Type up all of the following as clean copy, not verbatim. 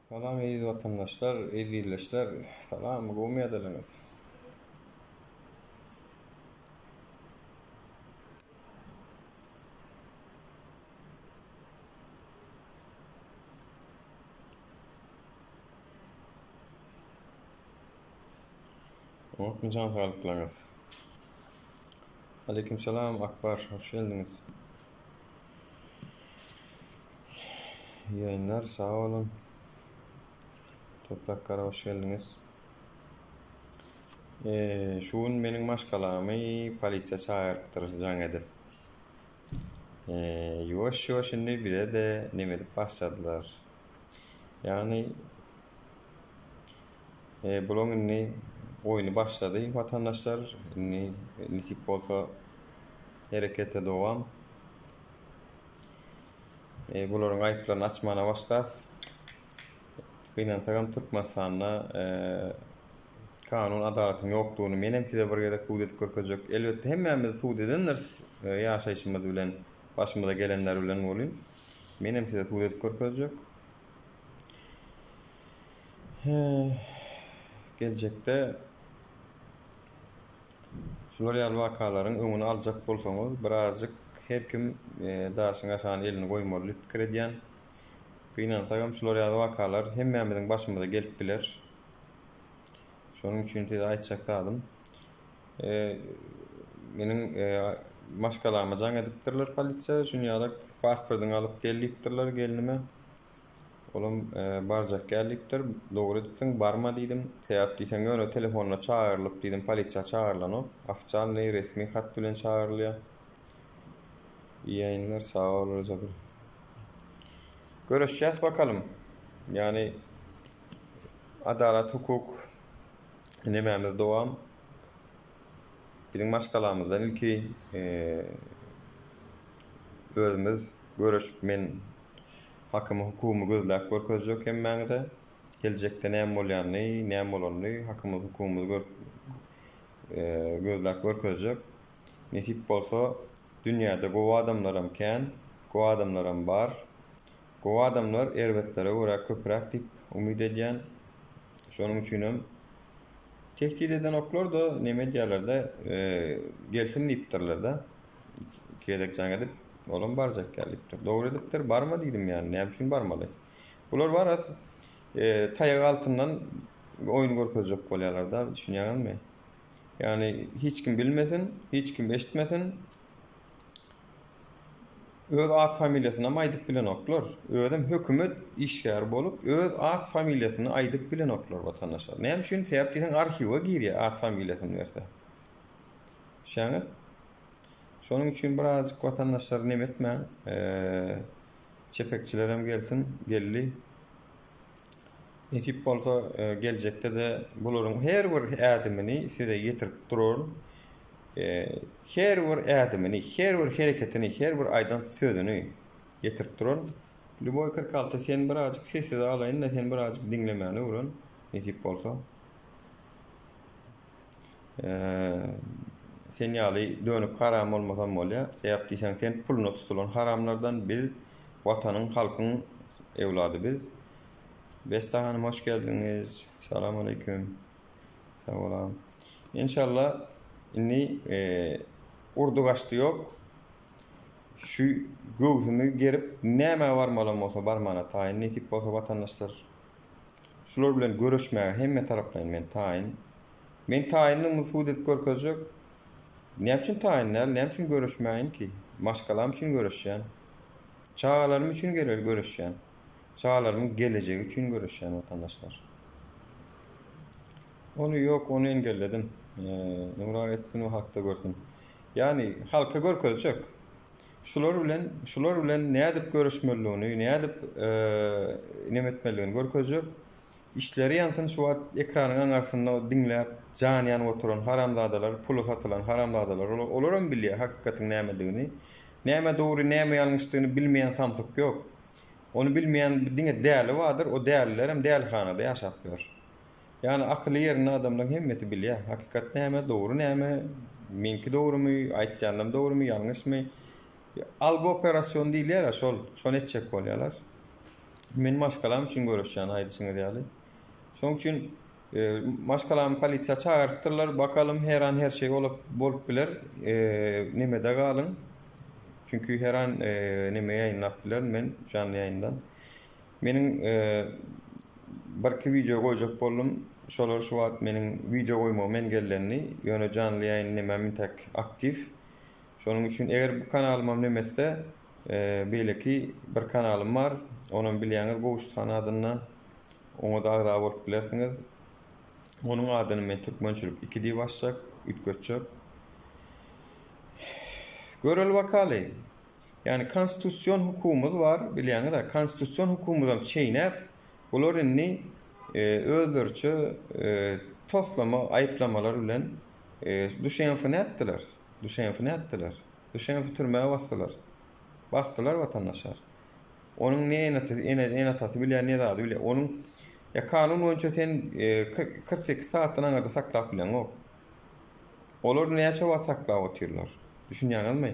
Salam eziz watandaşlar, eziz ildeşler. Salam, gowmy ýagdaýlaryňyz? Oňatmy jan saglyklaryňyz? Aleyküm selam Akbar, hoş geldiňiz. Ýaýynlar sag boluň. Toprak gara hoş geldiňiz. Eee, şu gün meniň maşgalamy polisiýa çagyrypdyr jaň edip. Eee, ýuwaş ýuwaş indi bize de neme edip başladylar. Ýagny eee bulaň indi oýny başlady watandaşlar. Indi nesip bolsa herekete dowam. Bularyň aýyplaryny açmana başlarys. Gynansagam Türkmenistanda kanun adalatyň ýokdugyny menem size bir gezek subut edip görkezjek. Elbetde hemmämiz subut edendiris ýaşaýşymyz bilen, başymyza gelenler bilen welin menem size subut edip görkezjek. Geljekde Şular ýaly wakalaryň öňüni aljak bolsaňyz, birazjyk her kim daşyň aşagyna elini goýmaly diýip pikir edýän. Gynansagam şular ýaly wakalar hemmämiziň başymyza gelip biler. Şonuň üçin size aýtjak zadym, meniň maşgalama jaň edipdirler polisiýa, şuny ýaly pasportyňy alyp gel diýipdirler gelnime. Olam barjak gel diýipdir. Dogry edipsiň, barma diýdim. Sebäp diýseň ýöne telefonda çagyrylyp diýdim, polisiýa çagyrylanok. Ofitsialnyý, resmi hat bilen çagyrylýar. Iyi ýaýynlar, sag bol Rejepgül. Görüşýäs bakalym. Ýani adalat hukuk nemämiz dowam. Biziň maşgalamyzdan ilki özümiz göreşip men Hakymy hukugymy gözläp görkezjek hemmäňize. Geljekde näme bolýanyny, näme bolanyny hakymyzy hukugymyzy görüp gözläp görkezjek. Nesip bolsa dünýäde gowy adamlaram kän, gowy adamlaram bar. Gowy adamlar erbetlere görä köpräk diýip umyt edýän. Şonuň üçinem tehdit edenoklar-da neme edýärler-de gelsin diýipdirler-de. Iki gezek jaň edip, olam barjak ýaly diýipdir. Dogry edipdir, barma diýdim ýany, näme üçin barmaly? Bular baras e, taýak altyndan oýun görkezjek bolýarlar-da, düşünýäňizmi? Ýagny hiç kim bilmesin, hiç kim eşitmesin. Öz at familiýasynam aýdyp bilenoklar. Özem hökümet işgäri bolup, öz at familiýasyny aýdyp bilenoklar watandaşlar. Näme üçin? Sebäp diýseň arhiwe girýär at familiýasyny berse. Düşýäňiz? Şonuň üçin birazjyk watandaşlar neme etmäň. Çepekçilerem gelsin, geldi. Nesip bolsa geljekde-de bularyň her bir ädimini size ýetirip duraryn. Her bir ädimini, her bir hereketini, her bir aýdan sözüni ýetirip duraryn. Lýuboý 46 sen birazjyk sessiz alaýyn-da sen birazjyk diňlemäni öwren, nesip bolsa. Sen ýaly dönük haram bolmasam bolýa. Sebäp diýseň sen puluna tutulan haramlardan biz watanyň halkyň ewlady biz. Besta hanym hoş geldiňiz. Salam aleyküm. Sag bolam. Inşallah indi urdy gaçdy ýok. Şu göwsümi gerip nämä barmalam bolsa barmana taýyn nesip bolsa watandaşlar. Şular bilen göreşmäge hemme taraplaýyn men taýyn. Men taýyndygymy subut edip görkezjek. Näme üçin taýyn däl, näme üçin göreşmäýin ki? Maşgalam üçin göreşýän. Çagalarym üçin göreşýän. Çagalarymyň gelejegi üçin göreşýän watandaşlar. Ony ýok, ony engelledim. Nura etsin we halkda görsün. Ýagny halka görkezjek. Şular bilen, şular bilen nädip göreşmelidigini, nädip neme etmelidigini görkezjek. Işleri ýansyn şu wagt ekranyň aňarsynda diňläp jan ýanyp oturan haramzadalar, pula satylan haramzadalar olar, olaram bilýär hakykatyň nämedigini. Näme dogry, näme ýalňyşdygyny bilmeýän samsyk ýok. Ony bilmeýän diňe däli bardyr, o dälilerem dälihanada ýaşap ýör. Ýagny akyly ýerinde adamlaryň hemmesi bilýär, hakykat näme, dogry näme, meňki dogrymy, aýtýanlarym dogrymy, ýalňyşmy. Algy operasýony diýilýär-ä şol, şony etjek bolýarlar. Men maşgalam üçin göreşýän aýdyşyňyz ýaly. Şonuň üçin maşgalamy polisiýa çagyrypdyrlar. Bakalym her an her şey bolup bolup biler. Nemede galyň. Çünki her an neme ýaýynlap bilerin men janly ýaýyndan. Meniň birki wideo goýjak boldum. Şolar şu wagt meniň wideo goýmagym engellendi. Ýöne janly ýaýyn nemem intäk aktiw. Şonuň üçin eger bu kanalymam neme etse, beýleki bir kanalym bar. Onam bilýäňiz Gowşut han adynda. Oňa-da agza bolup bilersiňiz. Onuň adyny men Türkmençilik iki diýip açjak, üýtgetjek. Göreli bakaly. Ýagny konstitusion hukugymyz bar, bilýäňiz-ä, konstitusion hukugymyzam çeýnäp, bular indi özleriçe toslama aýyplamalar bilen Duşenfi nätdiler? Duşenfi nätdiler? Duşenfi türmä basdylar. Basdylar watandaşlar. Onuň ne ene-atasy, ene-atasy bilýär, ne zady bilýär. Onuň ýa kanun boýunça sen 48 sagatdan aňyrda saklap bileňok. Olar näçe wagt saklap otyrlar? Düşünýäňizmi?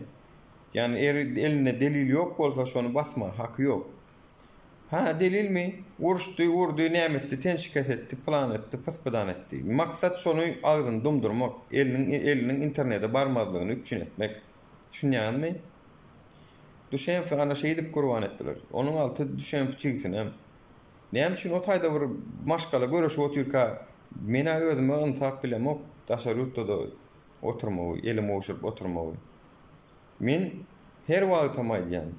Ýagny er elinde delil ýok bolsa şony basma haky ýok. Ha delilmi? Uruşdy, urdy, näme etdi, ten şikes etdi, pylan etdi, pys-pydan etdi. Maksat şony agzyny dumdurmak, eliniň eliniň internete barmazlygyny üpjün etmek. Düşünýäňizmi? Düşenfi ana şeýdip gurban etdiler. Onuň alty düşenfi çigsinem. Näme üçin o taýda bir maşgala göreşip otyrka men-ä özüme ynsap bilemok daşary ýurtda-da oturmagy, elim gowşuryp oturmagy. Men her wagtam aýdýan,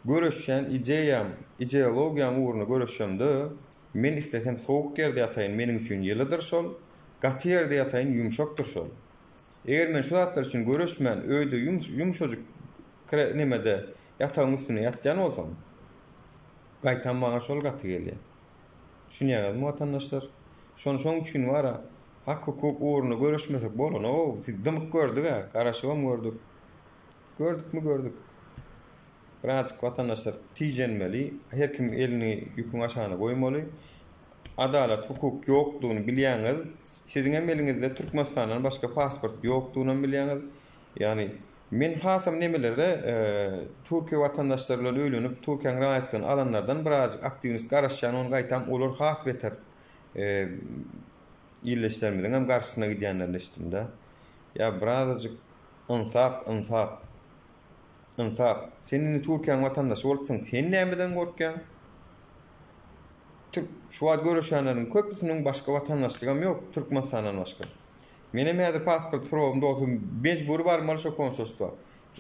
göreşýän ideýam, ideologiýam ugrunda göreşemde, men islesem sowuk ýerde ýataýyn meniň üçin ýylydyr şol, gaty ýerde ýataýyn ýumşakdyr şol. Eger men şu zatlar üçin göreşmän öýde ýumşajyk nemede ýatagyň üstünde ýatýan bolsam, gaýtam maňa şol gaty gelýär. Düşünýäňizmi watandaşlar? Şony şoň üçin bara hak-hukuk ugrunda göreşmesek bolanok. Siz dymyp gördük-ä, garaşybam gördük. Gördükmi gördük. Birazjyk watandaşlar tijenmeli, her kim elini ýüküň aşagyna goýmaly. Adalat, hukuk ýokdugyny bilýäňiz. Siziňem eliňizde Türkmenistandan başga pasport ýokdugynam bilýäňiz. Ýagny Men hasam nemelerde Türkiýe watandaşlary bilen öýlenip Türkiýäň raýatlygyny alanlardan birazjyk aktiwnist garaşýan ony gaýtam olar has beter illeşlerimiziňem garşysyna gidýänlerini eşitdimdä. Ýa birazajyk ynsap ynsap ynsap sen indi Türkiýäň watandaşy bolupsyň sen nämeden gorkýaň? Türk şu wagt göreşýänleriň köpüsiniň başga watandaşlygam ýok Türkmenistandan başga. Menem häzir pasport srogym dolsa mejbury barmaly şo konsulstwa.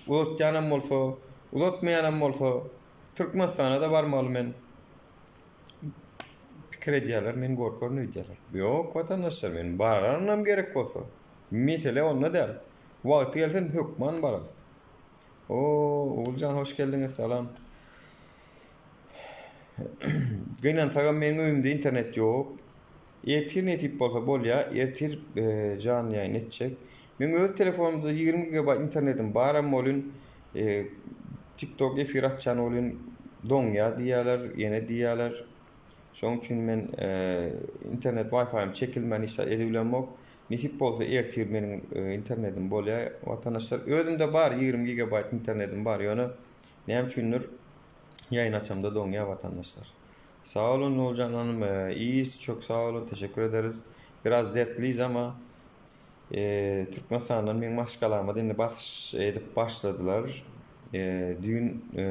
Uzatýanam bolsa, uzatmaýanam bolsa Türkmenistana-da barmaly men. Pikir edýärler, men gorkaryn öýdýärler. Ýok, watandaşlar, men bararynam gerek bolsa. Mesele onda däl. Wagty gelse hökman bararys. O, Oguljan hoş geldiňiz, salam. Gynansagam meniň öýümde internet ýok. Ertir nesip bolsa bolýa, ertir janly ýaýyn etjek. Meň öz telefonymda 20 gigabayt internetim baram bolyn, TikTok efir açýan bolyn, doňýa diýýärler, ýene diýýärler. Şoň üçin men internet Wi-Fi-im çekilmän hiç zat edibilemok. Nesip bolsa ertir meniň internetim bolýa watandaşlar. Özümde bar 20 gigabayt internetim bar, ýöne näme üçindir ýaýyn açamda doňýa watandaşlar. Sag olun Nurjan hanım. İyiyiz. Çok sag olun. Teşekkür ederiz. Biraz dertliyiz ama e, Türkmenistandan meň maşgalama indi basyş edip başladylar. E, düýn e,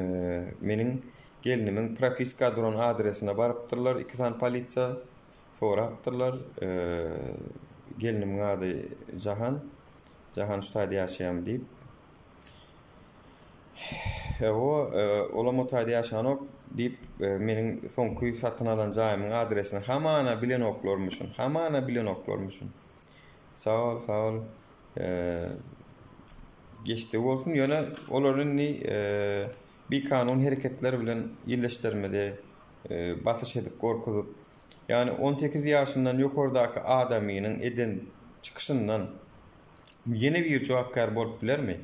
meniň gelnimiň propiska duran adresine barypdyrlar. Iki sany polisiýa sorapdyrlar. E, gelnimiň ady Jahan. Jahan şu taýda ýaşaýarmy diýip. Hawa, olam o taýda ýaşanok diýip, meniň soňky satyn alan jaýymyň adresini hamana bilenoklarmyşyn, hamana bilenoklarmyşyn. Sag bol, sag bol. Geçdigi bolsun, ýöne olar indi bikanun hereketler bilen illeşlerimizi basyş edip, gorkuzyp, ýagny 18 ýaşyndan ýokardaky adamynyň eden çykyşyndan Ýene biri jogapkär bolup bilermi?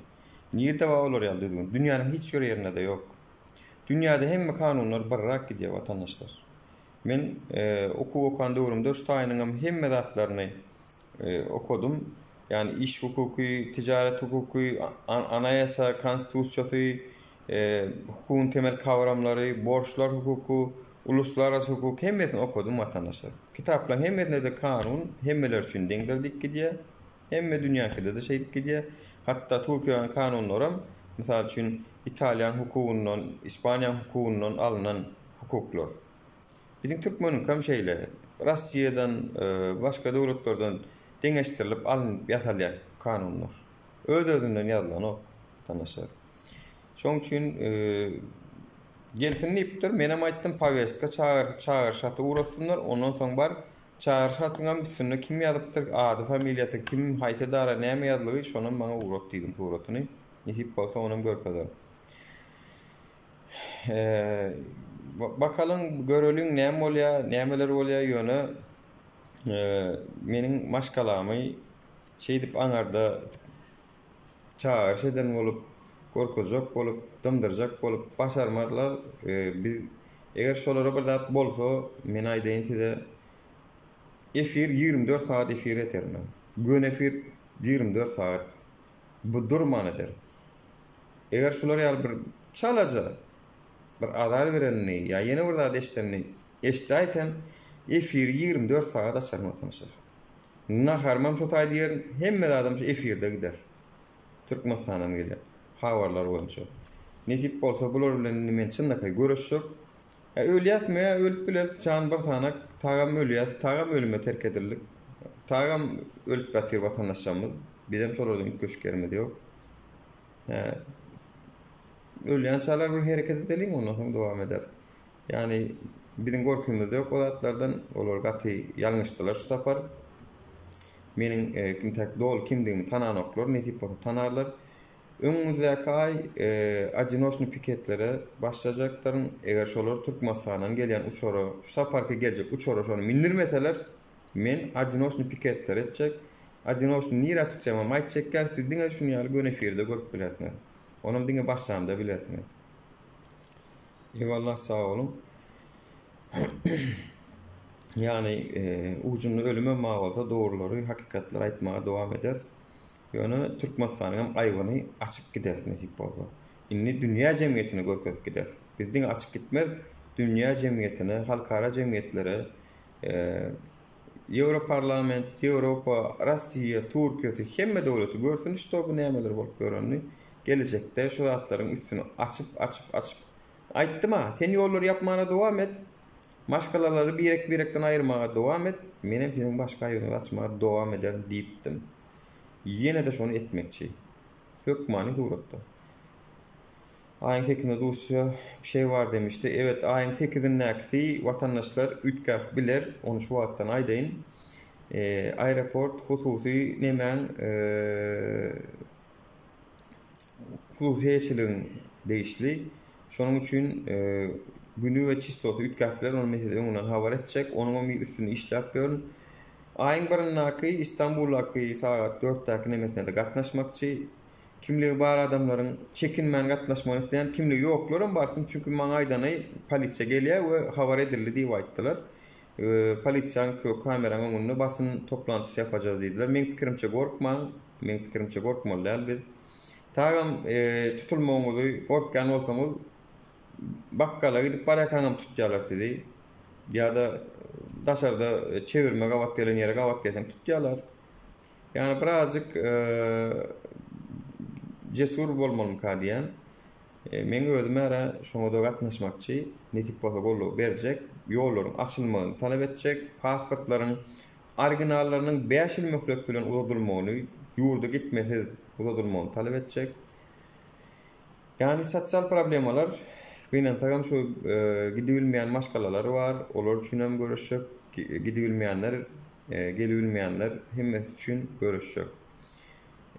Nirde bar olar ýaly düzgün? Dünýäniň hiç bir ýerinde-de ýok. Dünýäde hemme kanunlar birrak gidýär watandaşlar. Men okuw okan döwrümde şu taýynyňam hemme zatlaryny okadym. Ýagny iş hukuky, tijaret hukuky, anaýasa, konstitusiýasy, hukugyň temel kawramlary, borçlar hukuky. Uluslararasy hukuk hemmesini okadym watandaşlar. Kitaplaryň hemmesinde-de kanun hemmeler üçin deňdir diýip gidýär. Hemme dünýäňkide-de şeýdip gidýär. Hatda Türkiýäniň kanunlaram, mysal üçin, italýan hukugyndan, ispaniýaň hukugyndan alnan hukuklar. Biziň türkmeniňkem şeýle. Rossiýadan, başga döwletlerden deňeşdirilip alnyp ýasalýar kanunlar. Öz-özünden ýazylanok, watandaşlar. Şoň üçin gelsin diýipdir. Menem aýtdym, powestka çagyr, çagyryş haty ugratsynlar. Ondan soň bar, çagyryş hatyňam üstünde kim ýazypdyr, ady, familiýasy, kim, haýsy edara, näme ýazlygy, şonam maňa ugrat diýdim suratyny. Nesip bolsa onam görkezerin. Bakalyň, göreliň näme bolýar, nämeler bolýar, ýöne meniň maşgalamy şeýdip aňarda çagyryş eden bolup, gorkuzjak bolup, dymdyrjak bolup başarmarlar. Biz eger şolara bir zat bolsa, men aýdaýyn size, efir 24 sagat efir ederin men. Göni efir 24 sagat bu durman ederin. Eger şular ýaly bir çalaja bir azar berenini ýa ýene bir zat eşidenini eşidäýsem, efiri 24 sagat açaryn watandaşlar. Naharymam şo taýda iýerin, hemme zadam şu efirde gider. Türkmenistandan gelýän habarlar boýunça. Nesip bolsa bular bilen indi men çynlakaý göreşjek. Ýa ölýäsmi ýa ölüp bileris, jan bir sanak, tagam ölýäs, tagam ölüme terk edildik. Tagam ölüp ýatyr watandaşlarymyz. Bizem şolardan üýtgeşik ýerimiz ýok. Hä. Ölýänçäler bir hereket edeliň, ondan soň dowam ederis. Ýagny biziň gorkymyz ýok o zatlardan. Olar gaty ýalňyşdylar şu sapar. Meniň intäk doly kimdigimi tananoklar, nesip bolsa tanarlar. Öňümizdäki aý odinoçnyý piketlere başlajakdyryn. Eger şolar Türkmenistandan gelýän uçara, şu saparky geljek uçara şony mindirmeseler, men odinoçnyý piketleri etjek. Odinoçnyý nirä çykjagymam aýtjak, siz diňe şuny ýaly göni efirde görüp bilersiňiz. Onam diňe başlamda bilersiňiz. Ewallah sag boluň. Ýagny ujunda ölümem bar bolsa dogrulary, hakykatlary aýtmaga dowam ederis. Ýöne Türkmenistanyň hem aýbyny açyp gideris nesip bolsa. Indi dünýä jemgyýetine görkezip gideris. Biz diňe açyp gitmez, dünýä jemgyýetine, halkara jemgyýetlere, Ýewroparlament, Ýewropa, Rossiýa, Türkiýesi hemme döwleti görsün şto bu nämeler bolup ýörenini. Gelejekde şu zatlaryň üstüni açyp açyp açyp aýtdym-a, sen ýollary ýapmana dowam et, maşgalalary birek-birekden aýyrmaga dowam et, menem siziň başga aýbyňyzy açmaga dowam ederin diýipdim. Ýene-de şony etmekçi. Hökmany suratda. Aýyň sekizinde duşuşa bir şey bar demişdi. Evet, aýyň sekizindäkisi watandaşlar üýtgäp biler, ony şu wagtdan aýdaýyn. Aeroport hususy nemäň hususy eýeçiligiň degişli. Şonuň üçin güni we çislosy üýtgäp biler, ony men size öňünden habar etjek. Onuň hem üstünde işläp ýörün. Aýyň birindäki Istanbuldaky sagat dörtdäki nemesine-de gatnaşmakçy. Kimligi bar adamlaryň çekinmän gatnaşmagyny isleýän, kimligi ýoklaram barsyn, çünki maňa aýdany polisiýa gelýär we habar edildi diýip aýtdylar. Polisiýaň kameraň öňünde basyn toplantysy ýapajaz diýdiler. Meň pikirimçe gorkmaň, meň pikirimçe gorkmaly däl biz. Tagam tutulmagyňyzy gorkýan bolsaňyz bakgala gidip barýarkaňam tutýarlar sizi. Ýa-da daşarda çevirme gabat gelen ýere gabat gelseň tutýarlar. Ýagny birazjyk cesur bolmalymyka diýýän. Meň özüm ära şoňa-da gatnaşmakçy. Nesip bolsa goldaw berjek. Ýollaryň açylmagyny talap etjek. Pasportlaryň originallarynyň 5 ýyl möhlet bilen uzadylmagyny, ýurda gitmesiz uzadylmagyny talap etjek. Ýagny sosial problemalar gynansagam şu gidibilmeýän maşgalalar bar, olar üçin hem göreşjek, gidibilmeýänler, gelibilmeýänler hemmesi üçin göreşjek.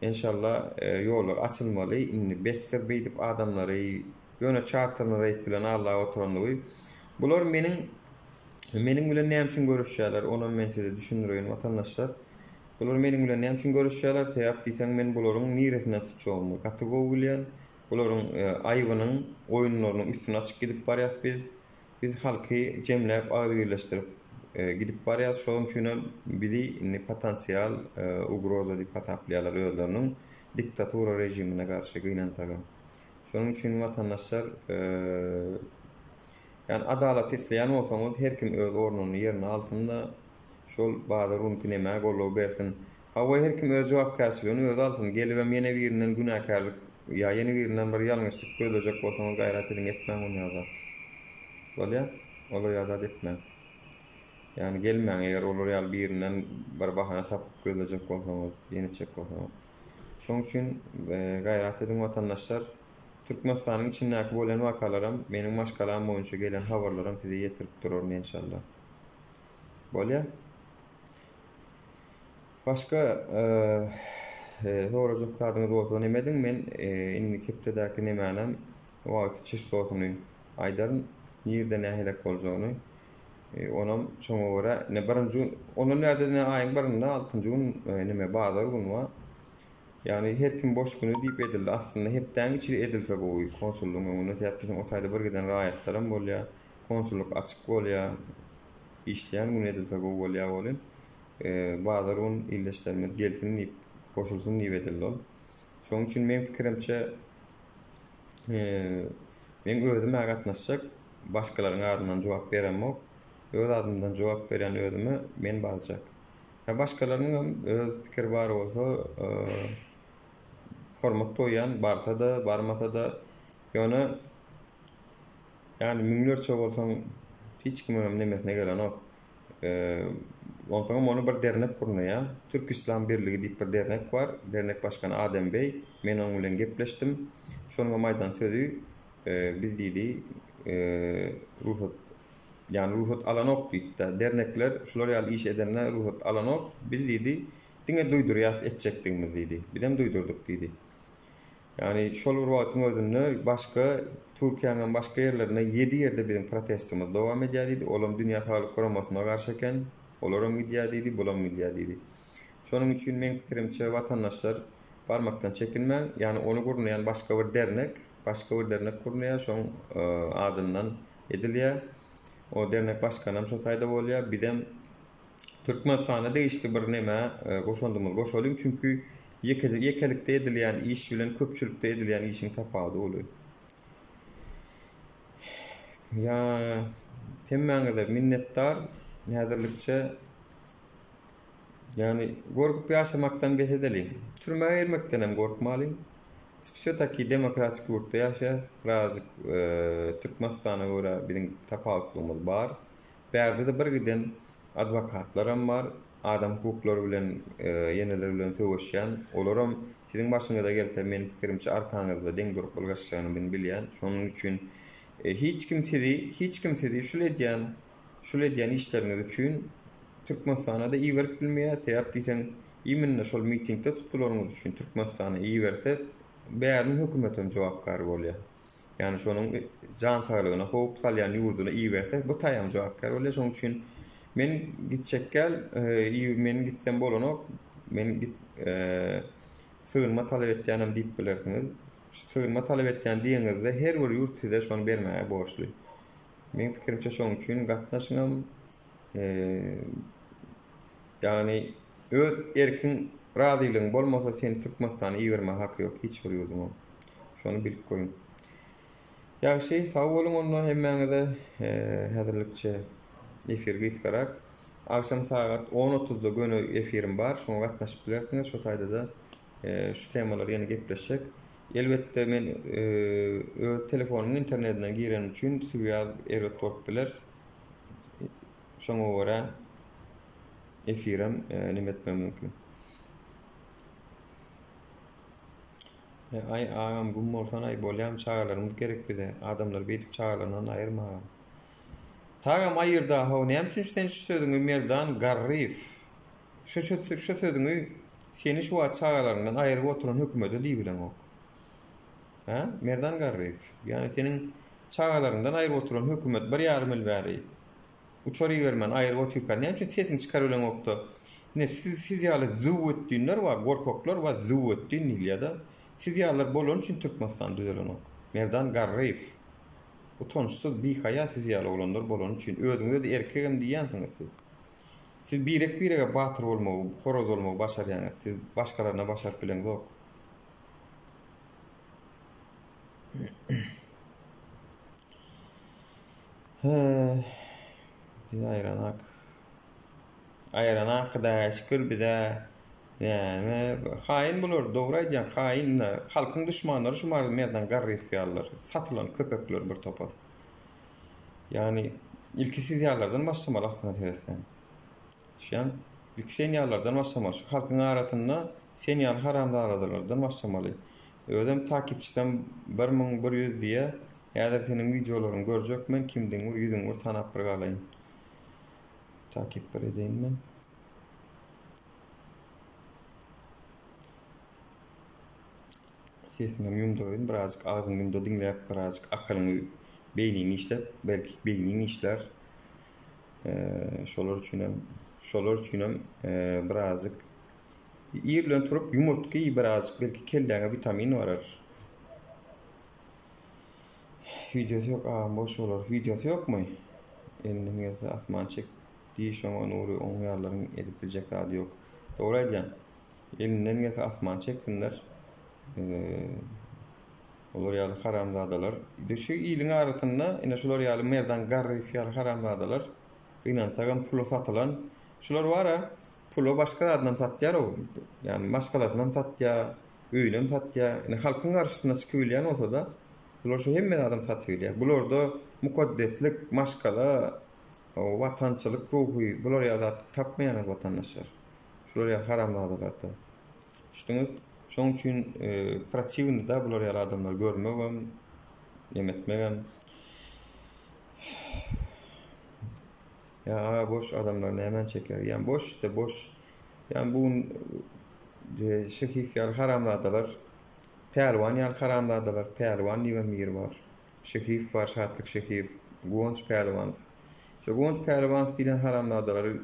Enşalla ýollar açylmaly, indi besdir beýdip adamlary ýöne çarterny reýs bilen aldap oturandygy. Bular meniň meniň bilen näme üçin göreşýärler, onam men size düşündireýin watandaşlar. Bular meniň bilen näme üçin göreşýärler? Sebäp diýseň men bularyň niresinden tutjagymy gaty gowy bilýän. Bularyň aýbynyň, oýunlarynyň üstüni açyp gidip barýas biz. Biz halky jemläp, agzybirleşdirip gidip barýas. Şonuň üçinem bizi indi potensial ugroza diýip hasaplaýarlar özleriniň diktatura režimine garşy gynansagam. Şonuň üçin watandaşlar. Ýani adalaty isleýän bolsaňyz her kim öz ornuny ýerine alsyn-da şol bazar günki nemä goldaw bersin. Hawa her kim öz jogapkärçiligini özi alsyn. Gelibem ýene birinden günäkärlik ýa ýene birinden bir ýalňyşlyk gözlejek bolsaňyz gaýrat ediň etmäň ony ýa zat. Bolýa? Olar ýa zat etmäň. Ýagny gelmäň eger olar ýaly birinden bir bahana tapyp gözlejek bolsaňyz, ýene etjek bolsaňyz. Şoň üçin gaýrat ediň watandaşlar. Türkmenistanyň içindäki bolýan wakalaram meniň maşgalam boýunça gelen habarlaram size ýetirip duraryn enşalla. Bolýa. Başga sorajak zadyňyz bolsa neme ediň men indiki hepdedäki nemänem wagty çislosyny aýdaryn nirde nähilek boljagyny. Onam şoňa görä ine birinji gün ondan bärde ine aýyň birinde altynjy gün neme bazar gün bar. Ýagny her kim boş güni diýip edildi. Aslynda hepdäň içi edilse gowy konsullygyň öňünde sebäp diýseň o taýda bir giden raýatlaram bolýar. Konsullyk açyk bolýar. Işleýän güni edilse gowy bolýar welin bazar gün ildeşlerimiz gelsin diýip goşulsyn diýip edildi ol. Şonuň üçin meň pikirimçe meň özüm-ä gatnaşjak başgalaryň adyndan jogap beremok. Öz adymdan jogap berýän özüme men barjak. Hä başgalarynyňam öz pikiri bar bolsa hormat goýýan barsa-da barmasa-da ýöne ýagny müňlerçe bolsaň hiç kimiňem nemesine gelenok. Onsoňam ony bir dernek gurnaýar. Türk Islam Birligi diýip bir dernek bar. Dernek başgany Adem Beý. Men onuň bilen gepleşdim. Şonuňam aýdan sözi biz diýdi rugsat ýagny rugsat alanok diýipdi. Dernekler şular ýaly iş edende rugsat alanok. Biz diýdi diňe duýdurýas etjekdigimizi diýdi. Bizem duýdurdyk diýdi. Ýagny şol bir wagtyň özünde başga Türkiýäniň başga ýerlerinde ýedi ýerde biziň protestimiz dowam edýär diýdi. Olam Dünýä Saglyk Guramasyna garşy eken. Olaram gidýär diýdi, bulam gidýär diýdi. Şonuň üçin meň pikirimçe watandaşlar barmakdan çekinmäň. Ýagny ony gurnaýan başga bir dernek, başga bir dernek gurnaýar, şoň adyndan edilýär. O dernek başganam şo taýda bolýar. Bizem Türkmenistana degişli bir neme goşandymyzy goşalyň, çünki ýeke ýekelikde edilýän iş bilen köpçülikde edilýän işiň tapawudy uly. Ýa hemmäňize minnetdar häzirlikçe ýagny gorkup ýaşamakdan bes edeliň. Türmä girmekdenem gorkmalyň. Wsýo-taki demokratik ýurtda ýaşaýas. Birazjyk Türkmenistana görä biziň tapawutlygymyz bar. Bärde-de bir giden adwokatlaram bar, adam hukuklary bilen ýeneler bilen söweşýän. Olaram siziň başyňyza gelse, meniň pikirimçe arkaňyzda deň durup ylgaşjagyny men bilýän. Şonuň üçin hiç kim sizi, hiç kim sizi şul edýän, şul edýän işleriňiz üçin Türkmenistana-da iberip bilmeýär. Sebäp diýseň, iminne şol mitingde tutulanyňyz üçin Türkmenistana iberse, bäriniň hökümetem jogapkär bolýar. Ýagny şonuň jan saglygyna howp salýan ýurduna iberse, bu taýam jogapkär bolýar. Şonuň üçin men gitjekgäl, men gitsem bolanok, men git sygynma talap etýänem diýip bilersiňiz. Sygynma talap etýän diýeňizde her bir ýurt size şony bermäge borçly. Meň pikirimçe şonuň üçin gatnaşyňam ýagny öz erkiň razylygyň bolmasa seni Türkmenistana ibermäge haky ýok hiç bir ýurduňam. Şony bilip goýuň. Ýagşy sag boluň onda hemmäňize häzirlikçe efir gysgarak. Agşam sagat on otuzda göni efirim bar şoňa gatnaşyp bilersiňiz şo taýdada şu temalar ýene gepleşjek. Elbetde men öz telefonymyň internetinden girenim üçin swýaz erbet bolup biler. Şoňa görä efirem neme etmegim mümkin. Aý agam güm bolsanaý bolýamy çagalarymyz gerek bize adamlary beýdip çagalaryndan aýyrma agam. Tagam aýyrda how näme üçin sen şu sözüňi Merdan Garryýew şu şu sözüňi seni şu wagt çagalaryňdan aýyryp oturan hökümete diýibileňok. Hä Merdan Garryýew ýagny seniň çagalaryňdan aýyryp oturan hökümet bir ýarym ýyl bäri Uçar ibermän aýryp otyrka näme üçin sesiňi çykarybileňokda ine siz siz ýaly züwwetdinler bar gorkaklar bar züwwetdin diýilýada siz ýalylar bolany üçin Türkmenistan düzelenok Merdan Garryýew utançsyz bihaýa siz ýaly oglanlar bolany üçin özüňizede erkegem diýýänsiňiz siz siz birek birege batyr bolmagy horoz bolmagy başarýaňyz siz başgalaryna başaryp bileňzok. He, biz aýranak. Aýranak Hudaýa şükür bize näme haýyn bular dogry aýdýaň haýyn ine halkyň duşmanlary şu Merdan Garryýew ýalylar satylan köpekler bir topar. Ýagny ilki siz ýalylardan başlamaly aslyna seretseň. Düşýäň? Ilki sen ýalylardan başlamaly. Şu halkyň arasynda sen ýaly haramzadalardan başlamaly. Özem takipçisem 1100 diýýä. Häzir seniň wideolaryňy görjek men kimdigiňi bir ýüzüňi bir tanap bir galaýyn. Takip bir edeýin men. Sesiňem ýumduraýyn birazjyk agzyňy ýumda diňläp birazjyk akylyňy beýniňi işlet belki beýniň işlär şolar üçinem şolar üçinem birazjyk ir bilen turup ýumurtga iý birazjyk belki kelläňe witamin barar. Wideosy ýok agam boş bolar. Wideosy ýokmy? Elinden gelse asman çek diý şoňa Nury oň ýalylaryň edip biljek zady ýok. Dogry aýdýaň. Elinden gelse asman çeksinler. Olar ýaly haramzadalar. Şu iliň arasynda ine şular ýaly Merdan Garryýew ýaly haramzadalar gynansagam pula satylan. Şular bara pula başga zadynam satýar-ow. Ýagny maşgalasynam satýar, öýünem satýar. Ine halkyň garşysyna çykybilýän bolsa-da, bular şu hemme zadam satybilýär. Bularda mukaddeslik, maşgala, watançylyk ruhy bular ýaly zat tapmaýaňyz watandaşlar. Şular ýaly haramzadalarda. Düşdüňiz? Şoň üçin protiwnyda bular ýaly adamlary görmegem, neme etmegem. Ýa aga boş adamlar nämäni çeker? Ýa boş işte boş. Ýa bu gün Şehif ýaly haramzadalar, Pälwan ýaly haramzadalar, Pälwan diýibem biri bar. Şehif bar, Şatlyk Şehiýew, Guwanç Pälwanow. Şo Guwanç Pälwanow diýlen haramzadalary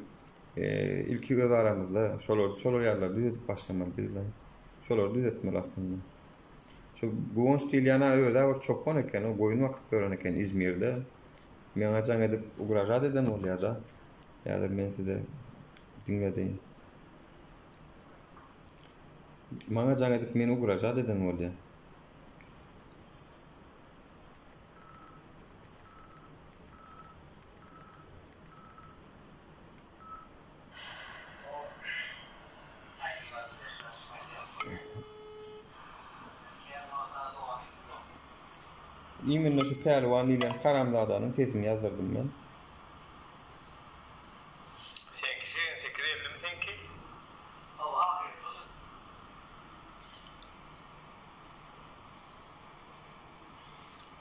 ilki öz aramyzda şolar şolar ýalylary düzedip başlamaly bizler. Şolary düzetmeli aslynda. Şu Guwanç diýilýän-ä öz-ä bir çopan eken, o goýun bakyp ýören eken Izmirde. Meňa jaň edip ugražat eden bolýa-da. Häzir men size diňledeýin. Maňa jaň edip meni ugražat eden bolýa. Immenne şu pälwan diýlen haramzadanyň sesini ýazdyrdym men. Seňki 88 ellimi seňki?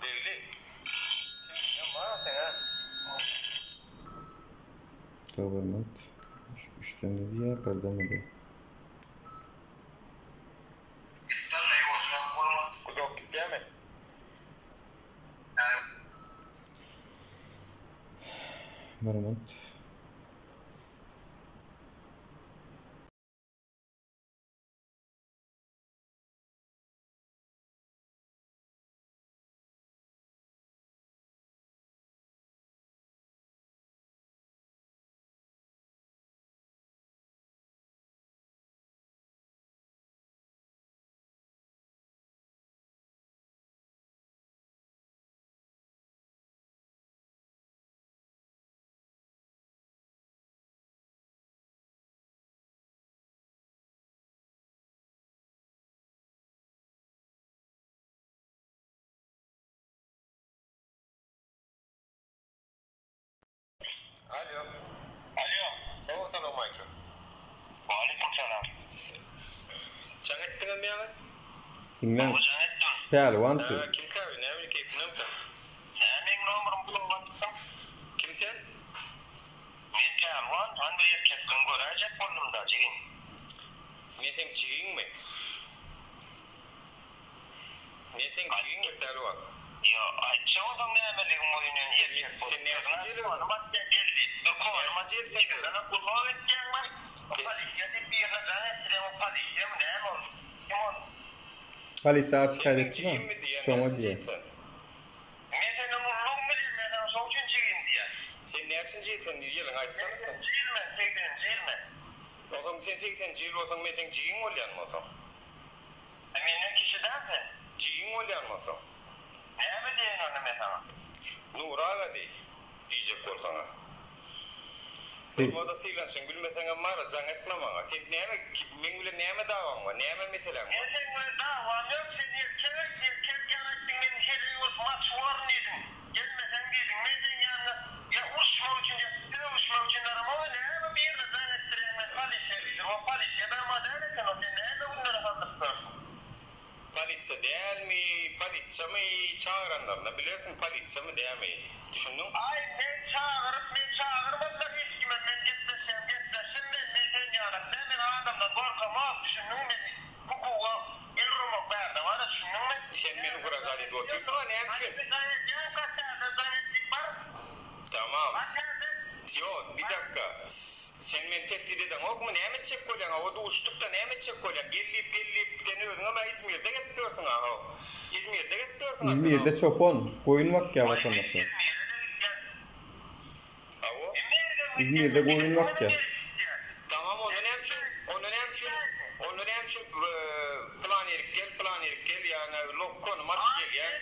Begli. Sen bar sen-ä. Government. Üçden diýýär, birden diýýär. Gudok gitýärmi? Bir minut. Alo. Alo. Salam salowmalikim. Waleýkim salam. Jaň etdiňizmi ýaňy? Diňläň. Hawa jaň etdim. Pälwan şu. Hä kimkä näme keýpiňdemi sen? Hä meň nomerimi bloga atypsyň. Kim sen? Men Pälwan, han bir erkekligiňi göräýjek boldumda jigim. Men seň jigiňmi? Men seň jigiňmi Pälwan? Ýok, aýtjak bolsaň nämeligim boýun erkek bolup Sen näçinji ýyl öldüň? Näçinji ýyl sen öldüň? Gulluk etýäňmi? Polisiýa diýip birine jaň etdireň, o polisiýamy näme ol? Kim ol? Polisiýa Sen şikaýat meň etdimi? jigimmi diýýän, Şoňa näçinji diýýär. ýyl sen? Men senden ululygym bilýän, men saňa şoň üçin jigim diýýän. Sen näçinji ýyl sen ýylyňy aýtsana sen. Segseninji ýyl men, segseninji ýyl men. Onsoň sen segseninji ýyl bolsaň men seň jigiň bolýan bolsaň. A menden kiçi däl sen. Jigiň bolýan bolsaň. Näme diýeýin onda men saňa? Nury aga diý. Diýjek bolsaňa. Bolmada sylanşyň bilmeseňem bar jaň etme maňa. Sen näme meň bilen näme dawaň bar? Näme meseläň bar? Men seň bilen dawam ýok, sen erkek aýt, erkek ýaly aýtdyň men heleý bolup maçuwaryn diýdiň. Gelmeseň diýdiň. Men seň ýanyňa ýa uruşmak üçin ýa sögüşmek üçin baramok, näme bir ýerde jaň etdirýäň men polisiýa diýdim. O polisiýa dama däl eken o, sen näme günlere saldyryp ýörsüň? Polisiýa dälmi, polisiýamy çagyranlaryna bilersiň polisiýamy dämi. Düşündiň? Aý men çagyryp men çagyrmadylar hiç kimem men gepleşýän gepleşdim men men sen ýalak däl men adamdan gorkamok düşündiňmi men hukuga el urmok bärde bara düşündiňmi? Sen meni ugradal edip otyrsyňa näme üçin? Hany jaň edýäň kaçardan jaň et diýip bar. Tamam. Kaçardan. Ýo bir dakika sen meni tehdit edeňokmy näme etjek bolýaň hawa duşdukda näme etjek bolýaň gel diýip gel diýip sen özüňem-ä Izmirde gezip ýörsüň-a how Izmirde gezip ýörsüň-a sen Izmirde çopan, goýun bakýar watandaşlar. Hawa. Izmirde goýun bakýar. Tamam onda näme üçin onda näme üçin onda näme üçin plan ýerik gel plan ýerik gel ýa lokony mat gelýär.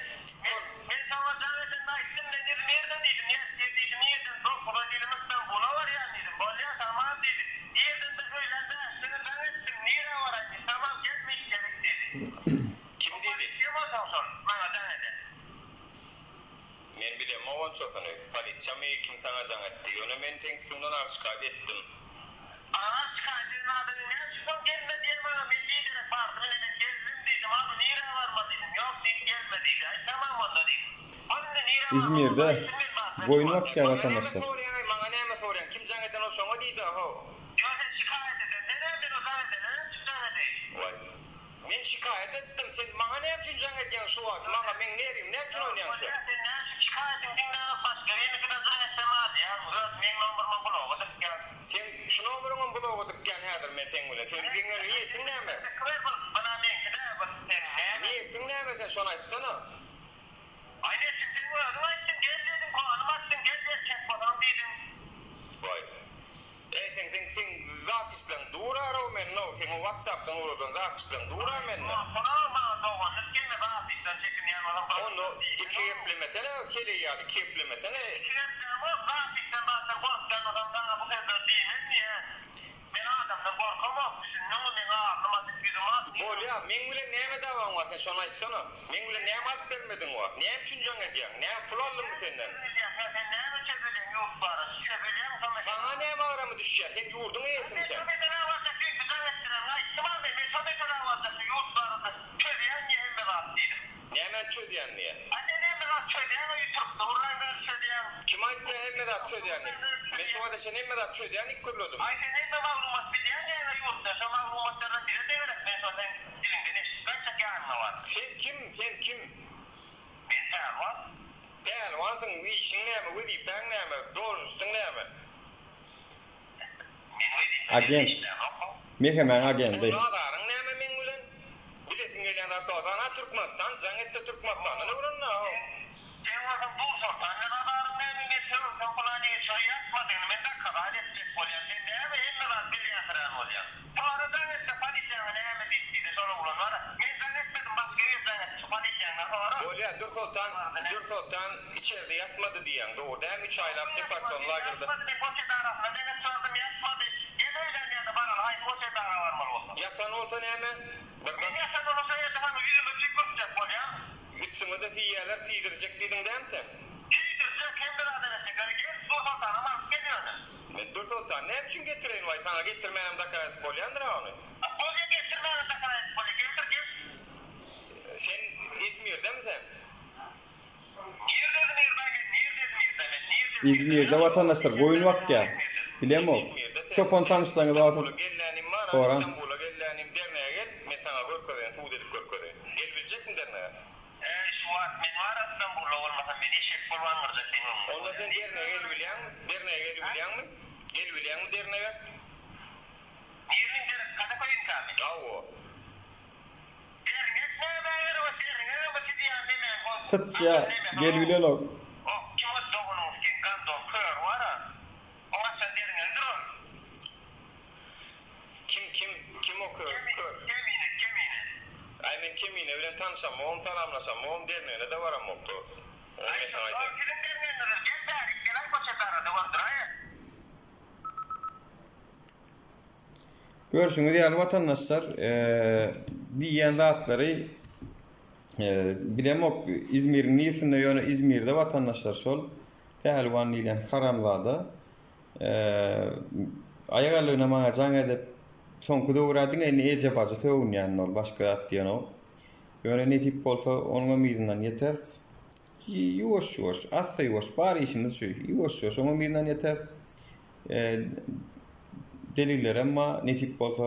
Men saňa jaň edende aýtdym men Izmirden diýdim ertir diýdim irden dokuza diýdim Istanbula barýan diýdim bolýa tamam diýdi irden de öýlän bäşde jaň etdim nirä baraýyn diýdi tamam gelme içerik diýdi. Kim diýdi? Kim bolsaň şol maňa jaň eden. Men bilemok onçasyny. Polisiýamy kim saňa jaň etdi. Ýöne men seň üstüňden arz şikaýat etdim. Arz şikaýat eden adamyň näme üçin soň gelme diýen maňa men biderek bardym ine men geldim diýdim abi nirä barma diýdim ýok diýdi gelme diýdi aý tamam onda diýdim. Hany indi nirä barmaly Izmirde aýtdym men barjak goýun wagtym. bakýar Maňa näme watandaşlar. soraýaňaý maňa näme soraýaň kim jaň eden ol şoňa diýdä how. Ýok sen şikaýat edende näme men o jaň edene näme üçin jaň edeýin. Waý. Men şikaýat etdim, sen maňa näme üçin jaň edýäň şu wagt, maňa meň nerwimi näme üçin oýnaýaň sen? Bolýa, sen näme üçin şikaýatyňy diňlänok başga birisine jaň etsem alýaň, öz meň nomeryma bloga dykýaň. Seň şu nomeryňam bloga dykýan häzir men seň bilen, sen meň niýetiň näme? Dykyber bul, buna meňki däl bul, seň näme? Niýetiň näme sen şony aýtsana. Aý neçün seň özüň aýtdyň gel dediň, konym atdyň gel erkek bolsaň diýdiň. Waý. Eý seň seň seň zapisleň dur arow mende ow seň o whatsappdan ugradan zapisleň dur-a mende. Bolsana maňa doganlyk gelme zapisden çekinýän bolsaň bir Onda iki geplemesene heleý ýaly iki geplemesene. Iki geplämok zapisden zatdan gorkýan bolsam saňa bu sözleri diýmen diýen. Men adamdan gorkamok düşündiňmi meň alnym açyk ýüzüm ak diýen. Bolýa meň bilen näme dawaň bar sen şony aýtsana. Meň bilen näme alyp bermediň wa? Näme üçin jaň edýäň? Näme pul aldyňmy senden? Sen näme çözülýäň ýurt barada? Çözülýäň şo mesele. Saňa näme agramy düşýär? Sen ýurduň eýesimi Men sen? şo meselä barjak düýnki jaň etdirenini aýtdym-a men. Men şo meselä barjak şu ýurt barada çözýän diýe hemme zat diýdim. Nämäni çözýän diýe? A sen hemme zat çözýäň-a ýuturypda urlan bizi çözýäň. Kim aýtýa hemme zat çözýän diýip? Men şu wagta çenli hemme zat çözýän diýip gürledim. Aý sen hemme maglumat bilýän diýäň-a ýurtda şo maglumatlardan bize-de gerek men şo seň Diliňden eşidip gaýtjak ýanyňa bar. Sen kim, sen kim? Men pälwan. Pälwansyň, işiň näme, wezipäň näme, dolžustyň näme? Men wezipäm Agent. işlämok. Mehemäň agendi. Onda azaryň näme meň bilen? Bilesiň gelýän zat bolsa, ana Türkmenistan, jaň et-de Türkmenistandan öwren-dä, how. Sen bolsaň Dursoltan bilen azaryň näme, men sögseň pylany şo ýatmadygyny men dokazat etjek bolýan, sen näme hemme zat bilýänsirän bolýaň. Soňra jaň etse polisiýaňa näme diýip diýdi şol oglan bar men jaň etmedim başga biri jaň etdi şu polisiýaňdan sora. Bolýa Dürsoltan Dürsoltan içerde ýatmady diýýäň dogry dämi üç aýlap deporsion lagerde. Ýatmady men goç edarasyna deňeç bardym ýatmady gel öýlän ýa-da baraly haýsy goç edara barmaly bolsa. Ýatan bolsa näme Men ýatan bolsa şo ýerde saňa ýüzüme tüýkürtjek bolýan. Üstüňede siýýäler siýdirjek diýdiň dämi sen. Siýdirjek hemme zat etjek ýöne gel Dürsoltanam alyp gel ýöne. Men Dürsoltan näme üçin getireýin waý saňa getirmänem dokaz edip bolýandyr-a ony. A bolýa getirmänem dokaz edip bolýa getir gel. Sen Izmirdemi sen? Nirde Izmirde men nirde Izmirde men nirde Izmirde. Izmirde watandaşlar goýun bakýar. Bilemok. Izmirde sen. Çopan tanyşlaryňyz barsa Istanbula gellänim bar soraň. Istanbula gellänim dernege gel men saňa görkezeýin subut edip görkezeýin. Gelibiljekmi dernege? Eý şu wagt men bar Istanbulda bolmasam men eşek bolup aňyrjak seň öňüňde Onda sen dernege gelibilýäňmi? Dernege gelibilýäňmi? Gelibilýäňmi dernege? Nirniň derek Kadyköýüňkämi? Hawa. Derňek nämä gerek o derňegem bu siz ýaly nemäň ol Syçýa gelibilenok. O kim o doganyňyz kim gandon kör bara. Oň açan derňegidir ol. Kim kim kim o kör kör. Kemine kemine. Aý men kemine bilen tanşamogam salamlaşamogam dernegine-de baramok dost. Ony men saňa aýdaýyn. Ol siziň derňegiňizdir gel bärik gel aý goç. bardyr-aý. Görşüňiz ýaly watandaşlar, diýýän zatlary bilemok Izmiriň nirsinde ýöne Izmirde watandaşlar şol Pälwan diýlen haramzada aýagallygyna maňa jaň edip soňky döwür-ä diňe indi eje-bajy sögünýän ol başga zat diýenok. Ýöne nesip bolsa onuňam yzyndan ýeteris. Ýuwaş-ýuwaş, assa-ýuwaş bar işimiz şu. Ýuwaş-ýuwaş oňam yzyndan ýeteris. Delillerem bar, nesip bolsa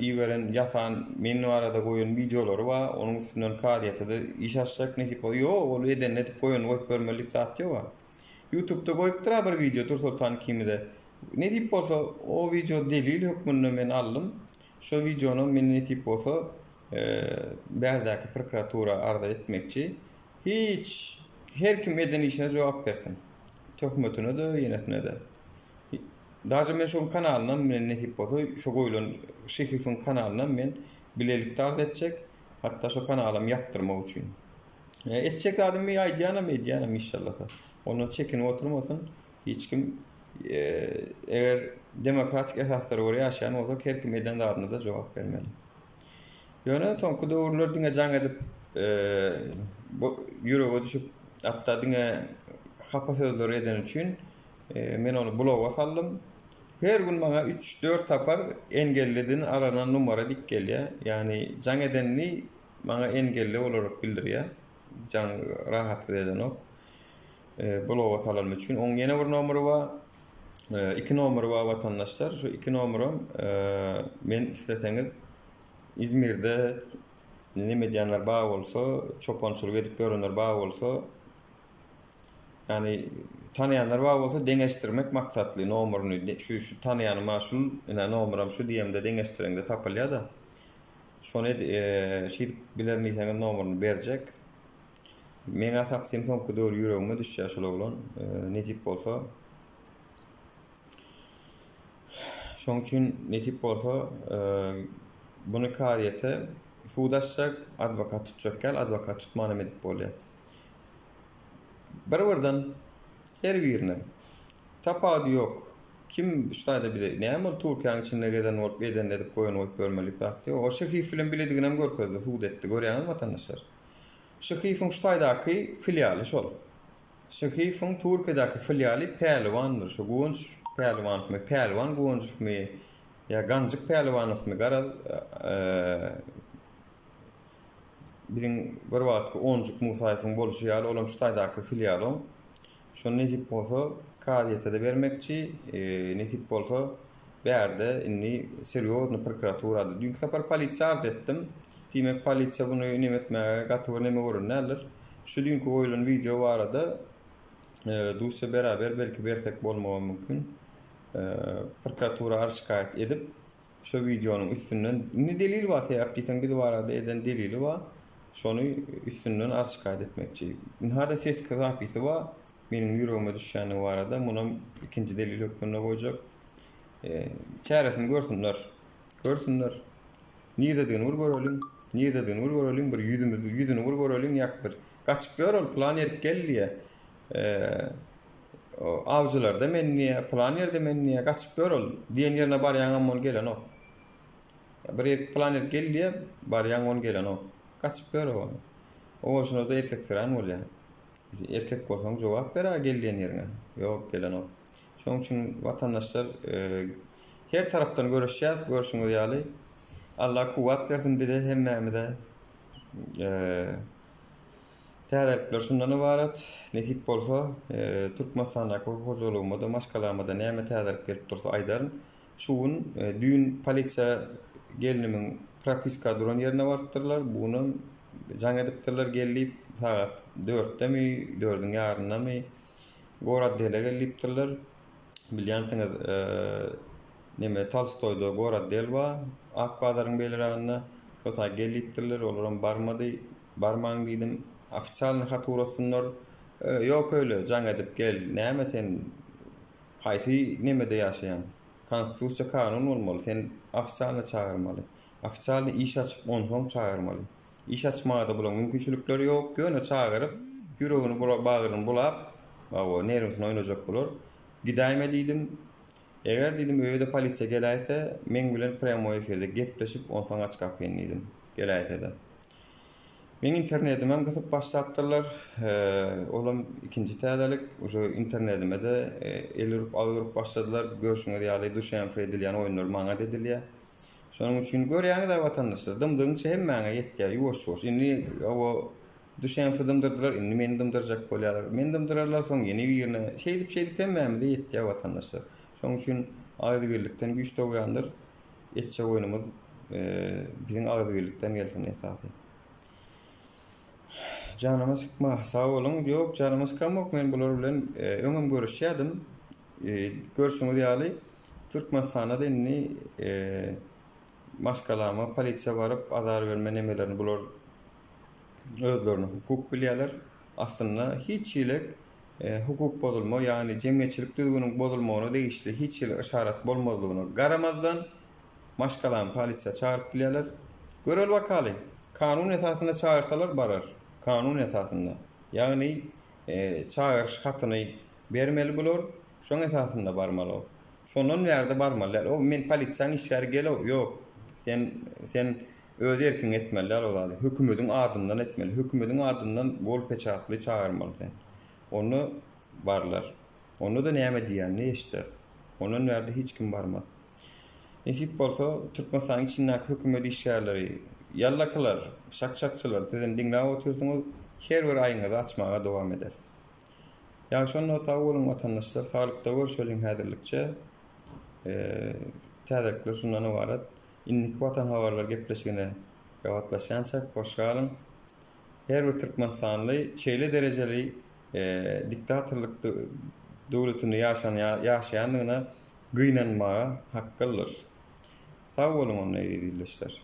iberen, ýasan, men barada goýan wideolary bar, onuň üstünden kazyýete-de iş açjak nesip bolsa. Ýok, ol edenini edip goýanyny goýup bermeli diýip zat ýok-a. Ýutubda goýupdyr-a bir wideo Dursoltan ikimize. Nesip bolsa o wideo delil hökmünde men aldym. Şo wideonam men nesip bolsa bärdäki prokuratura arza etmekçi. Hiç her kim eden işine jogap bersin. Töhmetine-de, ýenesine-de. Daže men şoň kanalynam men nesip bolsa şo goýlan Şyhywyň kanalynam men bilelikde arz etjek. Hatda şo kanalam ýapdyrmak üçin. Etjek zadymy aýdýanam, edýänem inşallasa. Ondan çekinip oturmasyn hiç kim. Eger demokratik esaslara görä ýaşaýan bolsak her kim eden zadyna-da jogap bermeli. Ýöne soňky döwürler diňe jaň edip ýürege düşüp, hatda diňe hapa sözleri edeni üçin men ony bloga saldym. Her gün maňa üç-dört sapar engellidin aranan numara dik gelýär. Ýagny jaň edenini maňa engelli olarak bildirýär. Jaň rahatsyz edenok. Bloga salanym üçin. Oň ýene bir nomeri bar. Iki nomeri bar watandaşlar. Şu iki nomeram men isleseňiz Izmirde neme edýänler bar bolsa, çopançylyk edip ýörenler bar bolsa, ýagny tanaýanlar bar bolsa deňeşdirmek maksatly nomerini şu şu tanaýanym şul, ine nomeram şu diýemde deňeşdireňde tapylýar-da. Şony şeýdip bilerin diýseňiz nomerini berjek. Meňä sapsym soňky döwür ýüregime düşýär şul oglan. Nesip bolsa. Şoň üçin nesip bolsa buny kazyýete sud açjak, adwokat tutjak däl, adwokat tutmanam edip bolýar. Bir birden her birine tapawudy ýok. Kim şu taýda bize näme ol Türkiýäniň içinde gezen bolup edenini edip goýany goýup ýörmeli diýip zat ýok. O Şehiýew bilen bilediginem görkezdi, sud etdi. Görýäňizmi watandaşlar? Şyhyýewiň şu taýdaky filialy şol. Şyhyýewiň Türkiýedäki filialy Päliwandyr. Şu Guwanç Päliwanowmy, Päliwan Guwanjowmy ýa Ganjyk Päliwanowmy garaz biziň bir wagtky Onjuk Musaýewiň bolşy ýaly olam şu taýdaky filialy oň. Şony nesip bolsa kazyýete-de bermekçi, nesip bolsa bärde indi serýozny prokuraturada. Düýnki sapar polisiýa arz etdim. Diýmek polisiýa buny neme etmäge gaty bir neme gören däldir. Şu düýnki goýulan wideo barada duşsa beraber belki bersek bolmagam mümkin. Prokuratura arz şikaýat edip Şo wideonyň üstünden indi delil bar sebäp diýseň biz barada eden delili bar. Şony üstünden arz şikaýat etmekçi. Ynha-da ses zapisi bar. Meniň ýüregime düşýänligi barada munam ikinji delil hökmünde goýjak. Çäresini görsünler. Görsünler. Nirededigini bir göreliň. Nirededigini bir göreliň. Bir ýüzümizi ýüzüni bir göreliň ýak bir. Gaçyp ýör ol plan ýerik gel diýe. Awjylarda men diýýär, pylan ýerde men diýýär, gaçyp ýör ol. Diýen ýerine barýaňam ol gelenok. Bir ýer pylan ýer gel diýýär, barýaň ol gelenok. Gaçyp ýör ol. O bolşuna-da erkeksirän bolýar. Erkek bolsaň jogap ber-ä gel diýen ýeriňe. Ýok, gelenok. Şonuň üçin watandaşlar her tarapdan göreşýäs, görşüňiz ýaly. Allah kuwwat bersin bize hemmämize. Täzelikler şundan ybarat. Nesip bolsa, Türkmenistandaky hojalygymada, maşgalamada näme täzelik gelip dursa aýdaryn. Şu gün, düýn polisiýa gelnimiň propiska duran ýerine barypdyrlar. Bu günem jaň edipdirler, gel diýip, sagat dörtdemi, dördüň ýaryndamy, goraddele gel diýipdirler. Bilýänsiňiz, neme, Tolstoýda goraddel bar, Ak bazaryň beýleräginde. Şo taý gel diýipdirler, olaram barmady. Barmaň diýdim. Ofitsialny hat ugratsynlar. Ýok öýle, jaň edip gel. Näme sen haýsy nemede ýaşaýaň? Konstitusiýa kanun bolmaly. Sen ofitsialny çagyrmaly. Ofitsialny iş açyp onsoň çagyrmaly. Iş açmaga-da bulaň mümkinçilikleri ýok. Ýöne çagyryp, ýüregini bagryny bulap, hawa, nerwisini oýnajak bular. Gidäýme diýdim. Eger diýdim öýe-de polisiýa geläýse, meň bilen prýamoý efirde gepleşip, onsoň aç gapyny diýdim. Geläýse-de. Meň internetimem gysyp başlapdyrlar. Olam ikinji täzelik. Uje internetime-de el urup, agyz urup başladylar. Görşüňiz ýaly, duşenfe edilýän oýunlar maňa-da edilýär. Şonuň üçin görýäňiz-ä watandaşlar, dymdygyňça hemmäňe ýetýär, ýuwaş-ýuwaş. Indi hawa, duşenfe dymdyrdylar, indi meni dymdyrjak bolýarlar. Meni dymdyrarlar, soň ýene birine. Şeýdip-şeýdip hemmämize ýetýär watandaşlar. Şonuň üçin agzybirlikden güýç dogýandyr. Etjek oýnumyz biziň agzybirlikden gelsin esasy. Janyma sykma, sag boluň. Ýok, janyma sykamok, men bular bilen öňem görüşýärdim. Görşüňiz ýaly, Türkmenistanda-da indi maşgalama polisiýa baryp azar berme nemelerini bular özlerine hukuk bilýärler. Aslynda hiç hili hukuk bozulma, ýagny jemgyýetçilik düzgüniň bozulmagyna degişli hiç hili yşarat bolmazlygyna garamazdan maşgalamy polisiýa çagyryp bilýärler. Göreli bakaly, kanun esasynda çagyrsalar barar. Kanun esasynda. Ýagny çagyryş hatyny Bermeli bular, şoň esasynda barmaly ol. Şondan bärde barmaly däl. O men polisiýaň işgäri gel-ow, ýok. Sen sen öz erkiňe etmeli däl o zady. Hökümediň adyndan etmeli. Hökümediň adyndan gol peçatly çagyrmaly sen. Onda barlar. Onda-da näme diýýänini eşideris. Ondan bärde hiç kim barmaz. Nesip bolsa, Türkmenistanyň içindäki hökümet işgärleri, ýallakylar, şak-şakçylar sizem diňläp otyrsyňyz, her bir aýyňyzy açmaga dowam ederis. Ýagşy onda sag boluň watandaşlar saglykda görüşeliň häzirlikçe täzelikler şundan ybarat indiki watan habarlar gepleşigine gabatlaşýançak hoş galyň her bir türkmenistanly şeýle derejeli diktatorlyk döwletinde ýaşan ýaşaýandygyna gynanmaga haklydyr sag boluň onda eziz ildeşler.